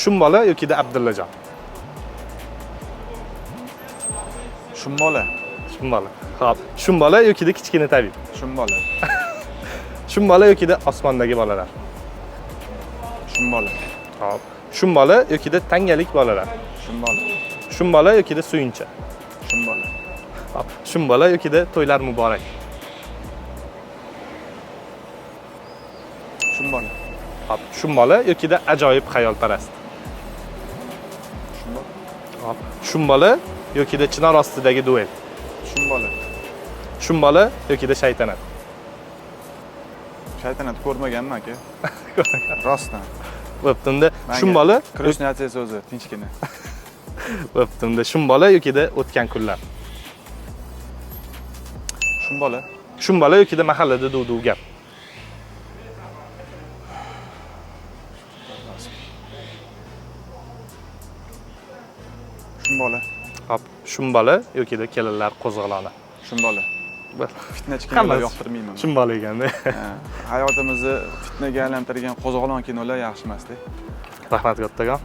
Shumbola yokida Abdullajon? Shumbola. Shumbola. Xo'p, Shumbola yokida Kichkina tabib? Shumbola. Shumbola yokida Osmondagi bolalar? Shumbola. Xo'p, Shumbola yokida Tangalik bolalar? Shumbola. Shumbola yokida Suyunchi? Shumbola. Xo'p, Shumbola yokida To'ylar muborak? Shumbola. Xo'p, Shumbola yokida Ajoyib xayolparast? Shumbola. Xo'p, Shumbola yokida Chinor ostidagi duel? Shumbola. Shumbola yokida Shaytanat? Shaytanat ko'rmaganman aka. Rostdan. Bo'pti, unda Manga Shumbola Крестный отец o'zi tinchgina. Bo'pti, unda Shumbola yokida O'tgan kunlar? Shumbola. Shumbola yokida Mahallada duv-duv gap? Shumbola. Xo'p, Shumbola yokida Kelinlar qo'zg'oloni? Shumbola. Fitnachi kinolar Hammasi yoqtirmayman. Shumbola ekanda. Ha, hayotimizni fitnaga aylantirgan qo'zg'olon kinolar yaxshi emasda. Rahmat kattakon.